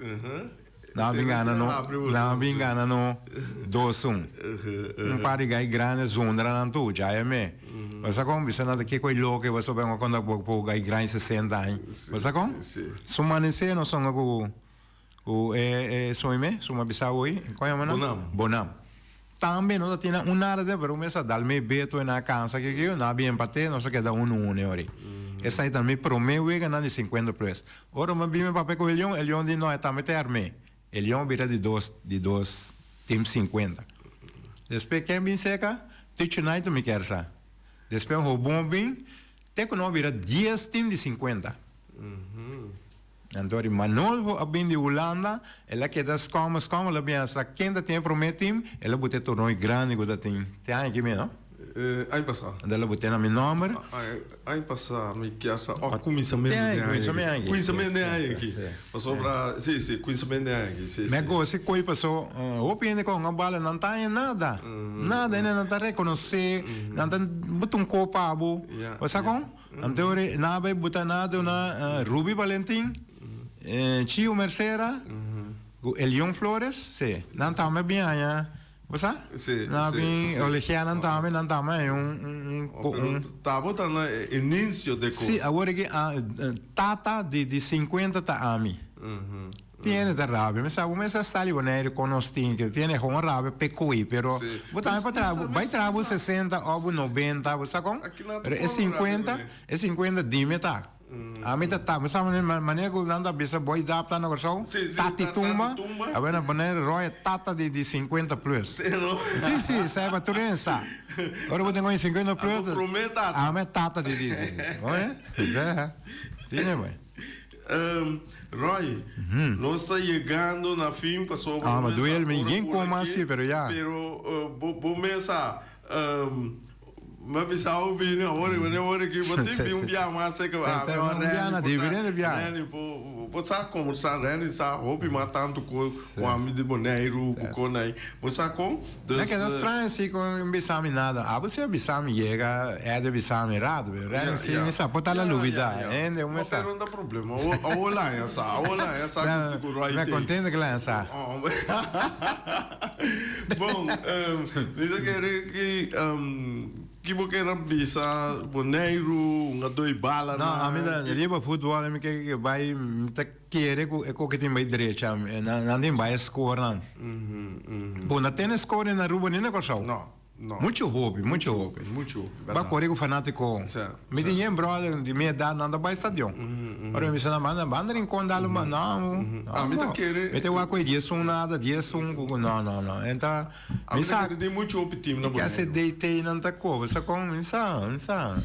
Nan a bin gana no, nan a bin gana no dos un. Un par di gai grandi zundra nan tur, djaya me. Bo sa kon? Bisa nan ta kiko e loke bo so ben konta bo por gai grandi 60 aña. Bo sa kon? Su manesé nos songa ku ku e e soy me, su ma bisa hoy, kon yama nan? Bonam. Bonam. Tambe nos a tina un nada den, pero un mes a dal me beto en a cansa ke ke, nan a bin empate, nos a keda uno uno e ora. Esai ta mi prome weganan di 50 plus. Ora mi bin mi papia ku Elion, Elion di no, e tambe ta armé. Elion bira di dos, di dos team 50. Despues ken bin seka? Ticho Naito mi kier sa. Despues un hobon bin, te ku no a bira dies team di 50. Anto di Manolfo a bin di Hulanda, el a keda skòm skòm, el a bin a sa ken ta tin e promé team, el a buta e torneo grandi ku ta tin te aña aki mi, no? Aña pasá. Anto el a buta na mi nòmber. Aña pasá mi kier sa òf kuminsamentu di aña aki. Kuminsamentu di aña aki. Pasobra, si, si, kuminsamentu di aña aki, si, si. Mi a gosa e koi paso hopi hende ku a hunga bala nan ta haña nada. Nada, hende nan ta rekonosé, nan ta buta un kopa abo. Bo sa kon? Anto ora nan a bai buta nan a duna Ruby Valentin, Chio Mercera ku Elion Flores, si, nan tambe a bin haña, bo sa? Si, Nan a si, bin si. olegia nan tambe, nan tambe a haña un, un, Oh, pero un. tabata na e inicio de kos. Si, awor aki tata di di 50 ta ami. Tiene ta rabia, mi sa bo mester sta li Bonaire kon nos tin ke tiene gewoon rabia p'e koe, pero Sí. bo tambe por traha, Misa, bai misa, traha bo misa. 60 òf bo 90, bo sa kon? Aki nan ta Pero e pon rabia 50, kuné. e 50 dime ta. Ami ta ta, bo sa manera ku nan ta bisa boy dap ta na Kòrsou, Sí, sí, tati tati tumba, tumba. awor na Bonaire Roy e tata di di 50 plus. Sí, no? Sí, sí, sa pa tur hende sa. Ora bo tin 50 plus, Anto promé tata. ami e tata di di, di. Oye? Tine bai. Roy, nos ta yegando na fin pasobra Ah, bo ma mesa duel mi ora yen por coma aki, si, pero ya. Pero bo bo mesa mi a bisa bo bini awor i wanneer awor aki bo tin bin un bia mas seka Te- te- ah, un bia na Randy di, por ta- bini bia. Randy bo bo sa conversa Randy sa hopi mas tanto cu cu ami di Boneiru cu con ai bo sa con Me dus keda straño si cu no bisa mi nada. Abo si a bisa mi yega, Ed a bisa mi rato, pero Randy si mi sa por ta la lubida. Hende un Ma sa. pero no ta problema. Awo la haña sa, awo la haña sa cu Roy Me tin. contento cu la haña sa. Bon, mi ta kere ki ki bo kier a bisa Boneiru, un a doi bala No, nan. ami ta riba futbol mi ke ke bai mi ta Kere ku e koke tin bai drecha, nan tin bai score nan. Bo na tene score na Aruba ni na Kòrsou? No, no. Muchu hopi, muchu hopi. Muchu hopi, Ba bèrdat. kore ku fanátiko. Mi tin yen bròder di mi edat nan ta bai stadion. Ora mi bisa nan banda banda Rincon dal un ba, no, no. Ami ta kere. Mi ta wak ku e 11 nada, 11 ku no, no, no. Enta. Mi sa kere tin muchu hopi team na Boneiru. Ke DT nan ta koba sa kon mi sa mi sa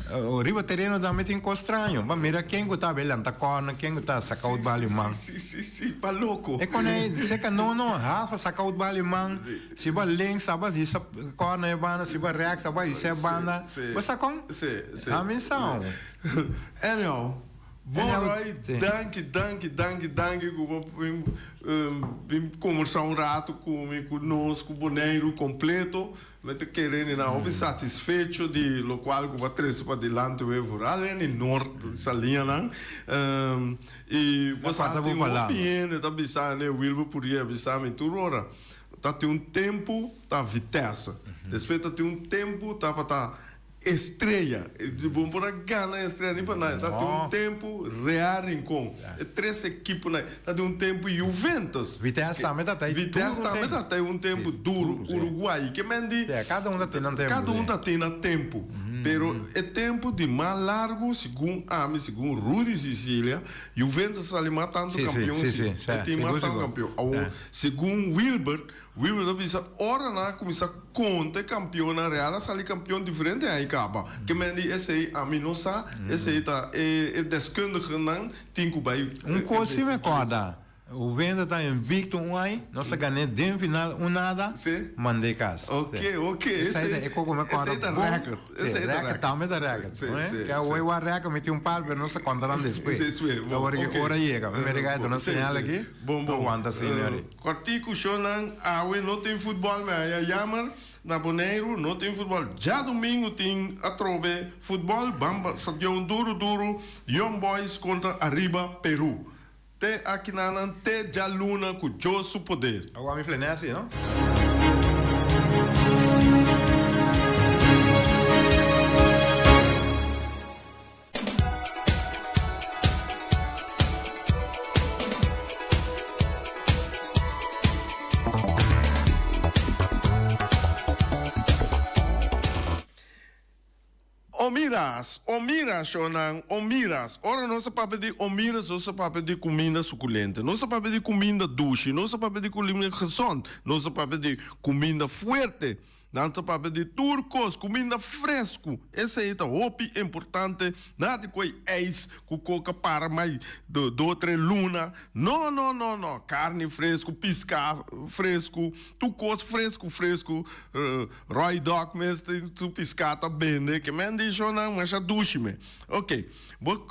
riba tereno tambe tin kos straño pa mira ken ku ta lanta kòrner ken ku ta saka out bal man. Si si si pa loko. E kon ei seka no no hafa saka out bal man si bo links sa bo hisa kòrner e banda si bo rèks sa bo hisa e banda bo sa kon Si si. Ami sa. Anyhow. Bon Roy, danki, danki, danki, danki ku bo bin bin kombersá un ratu ku mi, ku nos, ku Boneiru kompleto. Mi ta kere ni nan hopi satisfecho di lokual ku bo a trese padilanti we vooral en di Noord Saliñanan. I bo sa tin hopi hende ta bisa ne Wilbur Purier a bisa mi tur ora ta tin un tempu ta Vitesse, despues ta tin un tempu tabata Estrella, bo por a gana Estrella ni pa nada, ta tin un tempu Real Rincon, e tres ekiponan ta tin un tempu Juventus. Vitesse tambe ta ta Vitesse tambe ta ta un tempu duru, Uruguay, ke men di Kada un ta tin nan tempu. Kada un ta tin nan tempu, pero e tempu di mas largu segun ami, segun Rudy Cicilia, Juventus a sali mas tantu kampion si, e tin mas tantu kampion. Awor segun Wilbert, Wilbert a bisa ora nan a cuminsa conta e campeonnan Real a sali campeon diferente aña y caba. Ke men di esey ami no sa, esey ta e deskundigennan tin cu bay Un cos si mi corda, Juventus ta invicto un aña, nos a gane den final un nada, mand'e cas. Ok, ok, esey ta e cos cu mi corda esey ta bon. record, esey ta record. Tambe ta record. Si, si, Ke awor wak record mi tin un par pero nos ta conta nan despues. Despues, bon, Awor ok. ora yega, mi mira ta una señal aki, Bon, bon. Aguanta señor. Kòrtiku shownan awe no tin futbòl mi a yammer na Boneiru no tin futbòl djadumingu tin atrobe futbòl ban stadion duru duru Young Boys kontra Arriba Peru te akinanan te djaluna ku Dios su poder. Awor mi plene asi no. Omiras, omiras, shownan, omiras. Ora nos a papia di omiras, nos a papia di kuminda sukulente. Nos a papia di kuminda dushi, nos a papia di kuminda gezond, nos a papia di kuminda fuerte. Nan ta papia di tur kos, kuminda fresku, esei ta hopi importante, nada di koi ijs ku koka para mai do tre luna, no no no no, karni fresku, piská fresku, tur kos fresku fresku, Roy Dog mes tin su piská ta bende, ke men di shownan masha dushi me. Ok, bo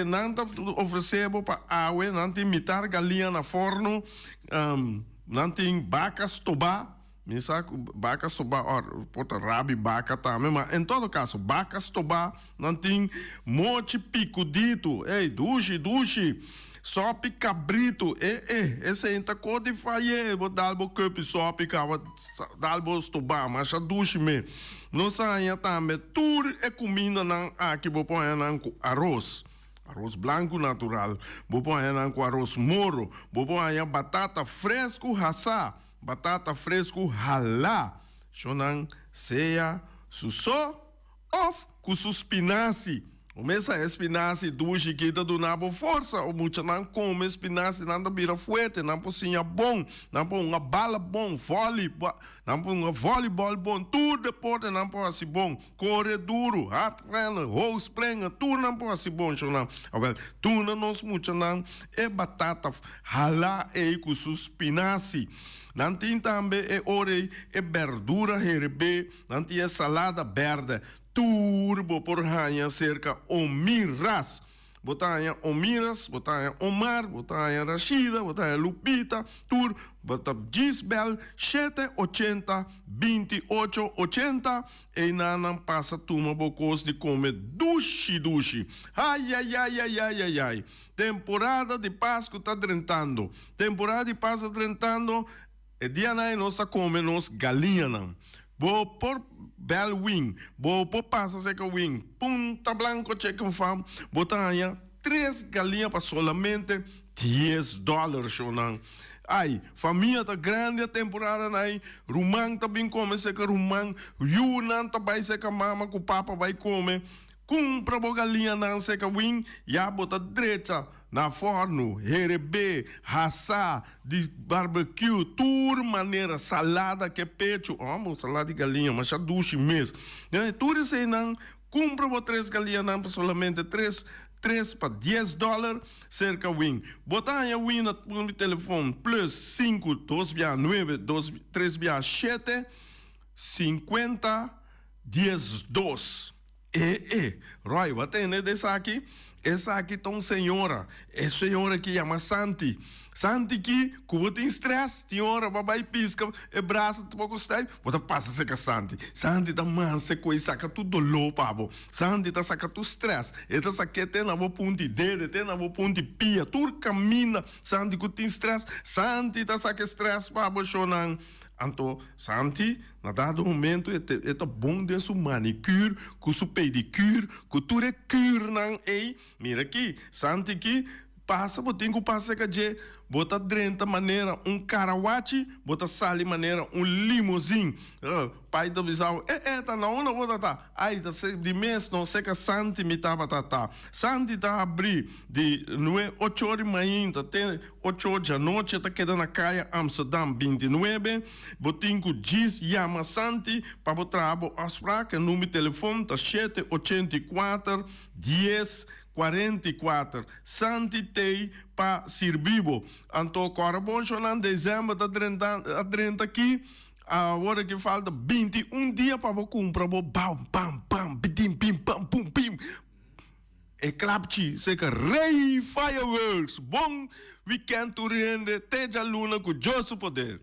nan ta ofresé bo pa awe, nan tin mitar galiña na forno, nan tin baka stobá. Mi sa ku baka stobá or por ta rabi baka tambe, ma en todo kaso baka stobá nan tin mochi pikuditu, ey dushi dushi, sòpi kabritu, e e esei ta ko di faye, bo dal bo keupi sòpi kaba dal bo stobá, masha dushi me. Nos a haña tambe tur e kumindanan aki bo por haña nan ku aros, aros blanku natural, bo por haña nan ku aros moro, bo por haña batata fresku hasá. Batata fresku halá shonan sea su so of ku su spinasi. O mesa e spinasi dushi ki ta duna bo forsa. O muchanan kome spinasi nan ta bira fuerte, nan por siña bon, nan por hunga bala bon, vòli, nan por hunga vòlibòl bon, tur deporte nan por hasi bon, kore duru, hardrennen, hoogspringen, tur nan por hasi bon shonan. Awèl, duna nos muchanan e batata Hala ei ku su spinasi. Nan tin tambe e ora ei e berdura herebé, nan tin e salada bèrdè. Tur bo por haña serka Omiras. Bo ta haña Omiras, bo ta haña Omar, bo ta haña Rashida, bo ta haña Lupita, tur bo ta djis bèl shete ochenta binti ocho ochenta. Einan nan pasa tuma bo kos di kome dushi dushi. Hayayayayayayay! Temporada di Pasku ta drentando. Temporada di Pasku ta drentando, e dianan ei nos ta kome nos galiñanan. Bo por bèl win, bo por pasa serka win Punta Blanco Chicken Farm, bo ta haña tres galiña pa solamente dies dòler, shownan. Ai, famia ta grandi e temporadanan ei, ruman ta bin kome serka ruman, yunan ta bai serka mama ku papa bai kome. Kumpra bo galiñanan seka win, ya bo ta drecha na fòrnu, herebé, hasá, di barbecue, tur manera, salada ke pechu, amo salada di galiña masha dushi mes. Tur eseinan, kumpra bo tres galiñanan pa solamente tres, tres pa dies dòler serka win. Bo ta haña win na mi telefòn plus sinku dos bia nuebe dos tres bia shete sinkuenta. 12. E e, Roy, bo a tende di esaki? Esaki ta un señora, e señora ki yama Santi. Santi ki ku bo tin stress, tin ora bo a bai piska e brasa ta poko stijf, bo ta pasa serka Santi. Santi ta mansa ku e saka tur doló pa bo. Santi ta saka tur stress, e ta sak'é te na bo punti dede, te na bo punti pia, tur kaminda Santi ku tin stress, Santi ta saka e stress pa bo shownan. Anto Santi na dado momento e e ta bon den su manicure ku su pedicure ku tur e curnan ei. Mira aki, Santi ki pasa bo tin ku pasa ka dje, bo ta drenta manera un karawachi, bo ta sali manera un limozin. Pai ta bisa bo, eh eh ta na unda bo ta ta? Ai ta se di mes no seka Santi mi tabata ta. Santi ta habri di nue ocho ora di mainta te ocho ora djanochi e ta keda na kaya Amsterdam 29. Bo tin ku djis yama Santi pa bo traha bo afsprak. E number di telefon ta shete 84 10 44. Santi tei pa sirbi bo. Anto kòrda bon shonnan dezèmber ta drenta a drenta aki. Awor aki falta 21 dia pa bo cumpra bo bam bam bam bidim bim bam bum bim e klapchi seca Rey Fireworks. Bon weekend tur hende te djaluna cu Dios su poder.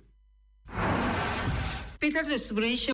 Peter Distribution.